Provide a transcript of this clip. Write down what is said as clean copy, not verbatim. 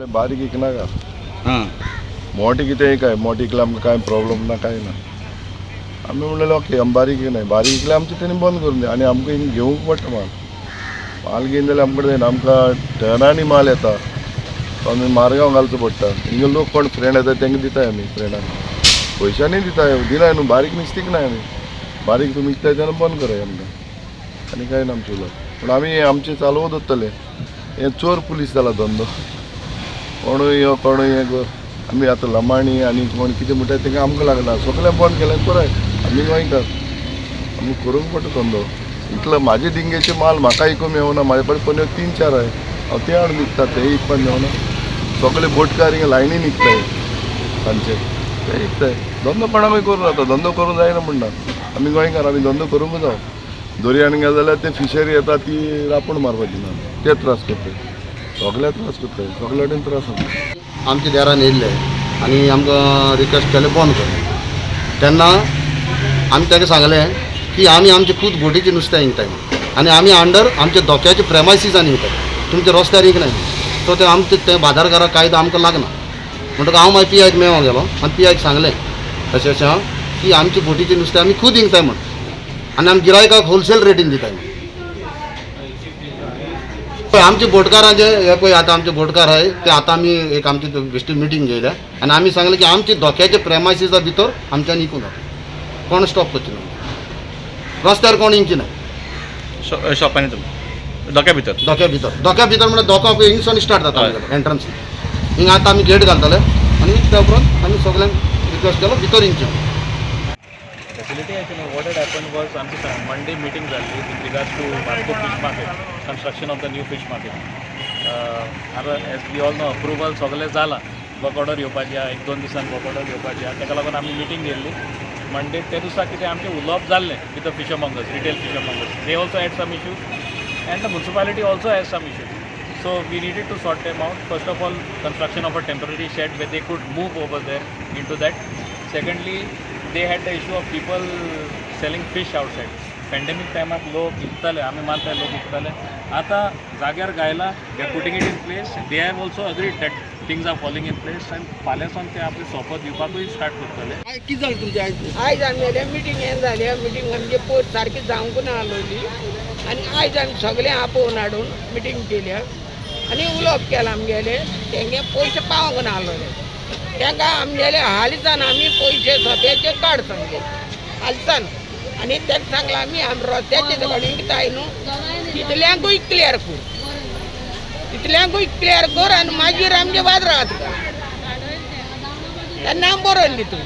बारीक इकनाका, मोटे कितें काय मोटे इकले आमकां कांय प्रॉब्लम ना, कांय ना. आमी म्हणलें ओके, आमी बारीक इकनाय, बारीक इकले आमचें तेणी बंद करून दी. आनी आमकां हिंग घेवंक पडटा माल, माल घेवन जाल्यार आमकां जायना, आमकां टनांनी माल येता, तो आमी मारगांव घालचो पडटा. हिंगा लोक कोण फ्रेंड येता तांकां दिताय आमी, फ्रेंडांक पयशांनी दिताय, दिनाय न्हू. बारीक नुस्तें इकनाय आमी, बारीक तुमी इकताय तेन्ना बंद कराय आमकां, आनी कांय ना आमचें उलोवप. पूण आमी आमचें चालू दवरतले. हें चोर पुलीस जाला धंदो, कोणूय यो कोणूय हें कर. आमी आतां लमाणी आनी कोण कितें म्हणटा तांकां आमकां लागना, सगळें बंद केलें पुराय. आमी गोंयकार, आमी करूंक पडटा धंदो. इतलो म्हाजे डिंगेचे माल म्हाका इकूंक मेवना, म्हाजे कडेन पन्यो 3-4 आहाय, हांव ते हाडून विकता, ते इकपाक मेवना. सगळे बोटकार हिंगा लायनीन विकताय तांचे, ते विकताय. धंदो कोणाकूय करूं जाता, धंदो करूंक जायना म्हणना. आमी गोंयकार, आमी धंदो करूंक जावो. दर्यान गेले जाल्यार ते फिशरी येता ती रांपण मारपाक दिना, ते त्रास करताय, सगळे त्रास करताय, सगळे कडेन त्रास आसा. आमच्या देरान येयल्ले आनी आमकां रिक्वेस्ट केलें बंद कर. तेन्ना आमी ताका सांगलें की आमी आमचे खूद बोटीचें नुस्तें विकताय आनी आमी अंडर आमच्या धोक्याचे प्रेमायसीसान विकताय, तुमच्या रस्त्यार विकनाय. सो ते आमचे ते बाजारकारा कायदो आमकां लागना. म्हणटकच हांव मागीर पी आयक मेळोंक गेलो आनी पी आयक सांगलें अशें अशें आहा की आमचे बोटीचें नुस्तें आमी खूद विकताय म्हण आनी आमी गिरायकाक होलसेल रेटीन दिताय म्हण. पळय आमचे बोटकारांचे हे पळय आतां आमचे बोटकार आहाय ते आतां आमी एक आमची बेश्टी मिटींग घेयल्या आनी आमी सांगलें की आमचे धोक्याचे प्रेमायसीसा भितर आमच्यान इकूंक जाता, कोण स्टॉप करचे ना, रस्त्यार कोण इंची ना. शॉपांनी तुमी धोक्या भितर, धोक्या भितर, धोक्या भितर म्हणल्यार धोको पळय हिंगसून स्टार्ट जाता आमगेलो एंट्रन्स. हिंगा आतां आमी गेट घालतले आनी त्या उपरांत आमी सगल्यांक रिक्वेस्ट केलो भितर इंचे. Facility, actually what had happened was आमची मंडे मिटींग जाल्ली with regards to Vasco fish market, construction of the new fish market. आतां as we all know approval सगळें जाला, वर्क ऑर्डर येवपाची आहा, 1-2 दिसान वर्क ऑर्डर येवपाची आहा. ताका लागून आमी मिटींग घेयल्ली मंडे. ते दिसा कितें आमचें उलोवप जाल्लें with the fishermongers, retail fishermongers. They also had some issues and the municipality also has some issues. So we needed to sort them out. First of all, construction of a temporary shed where they could move over there into that. Secondly, they had the issue of people selling fish outside. Pandemic टायमाक लोक विकताले, आमी मानता लोक विकताले. आतां जाग्यार घायला, they are putting it in place. They have also agreed that things are falling in place आनी फाल्यांसून ते आपली सोपत दिवपाकूय स्टार्ट करतले. कितें जालें तुमचें आयज? आयज आमगेले मिटींग हें जालें, मिटींग आमगे पयर सारकी जावंक ना आसलोली आनी आयज आमी सगळें आपोवन हाडून मिटींग केल्या आनी उलोवप केलां आमगेलें. तेंगे पयशे पावोंक ना आसलोले तांकां, आमगेले हालींसान आमी पयशे सोप्याचे काड सामके हालसान. आनी ताका सांगलां आमी, आमी रस्त्याचे सगळें विकताय न्हू, तितल्यांकूय क्लियर कर, तितल्यांकूय क्लियर कर आनी मागीर आमगे बाजारांत घाल. तेन्ना आमी बरोवन दिता.